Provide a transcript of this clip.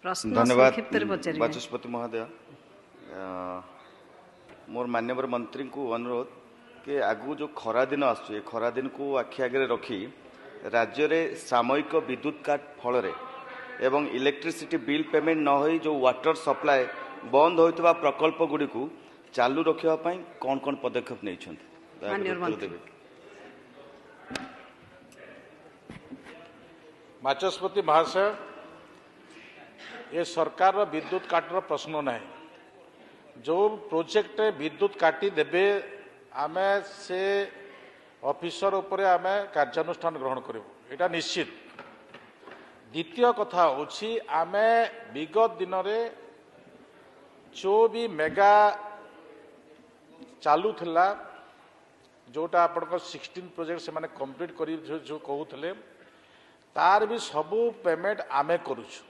ପ୍ରଶ୍ନ ଧନ୍ୟବାଦ ସଂକ୍ଷିପ୍ତରେ ପଚାରିବେ। ବାଚସ୍ପତି ମହୋଦୟ, ମୋର ମାନ୍ୟବର ମନ୍ତ୍ରୀଙ୍କୁ ଅନୁରୋଧ କି ଆଗକୁ ଯେଉଁ ଖରା ଦିନ ଆସୁଛି, ଏ ଖରା ଦିନକୁ ଆଖି ଆଗରେ ରଖି ରାଜ୍ୟରେ ସାମୟିକ ବିଦ୍ୟୁତ କାଟ ଫଳରେ ଏବଂ ଇଲେକ୍ଟ୍ରିସିଟି ବିଲ୍ ପେମେଣ୍ଟ ନ ହୋଇ ଯେଉଁ ୱାଟର ସପ୍ଲାଏ ବନ୍ଦ ହୋଇଥିବା ପ୍ରକଳ୍ପ ଗୁଡ଼ିକୁ ଚାଲୁ ରଖିବା ପାଇଁ କ'ଣ କ'ଣ ପଦକ୍ଷେପ ନେଇଛନ୍ତି, ଦୟାକରି ମାନ୍ୟବର ଉତ୍ତର ମନ୍ତ୍ରୀ। ଦେବେ। ବାଚସ୍ପତି ମହାଶୟ, ଏ ସରକାରର ବିଦ୍ୟୁତ କାଟର ପ୍ରଶ୍ନ ନାହିଁ। ଯେଉଁ ପ୍ରୋଜେକ୍ଟରେ ବିଦ୍ୟୁତ କାଟି ଦେବେ, ଆମେ ସେ ଅଫିସର ଉପରେ ଆମେ କାର୍ଯ୍ୟାନୁଷ୍ଠାନ ଗ୍ରହଣ କରିବୁ, ଏଇଟା ନିଶ୍ଚିତ। ଦ୍ୱିତୀୟ କଥା ହେଉଛି, ଆମେ ବିଗତ ଦିନରେ ଯେଉଁ ବି ମେଗା ଚାଲୁଥିଲା, ଯେଉଁଟା ଆପଣଙ୍କ 16 ପ୍ରୋଜେକ୍ଟ ସେମାନେ କମ୍ପ୍ଲିଟ୍ କରି ଯେଉଁ କହୁଥିଲେ, ତାର ବି ସବୁ ପେମେଣ୍ଟ ଆମେ କରୁଛୁ।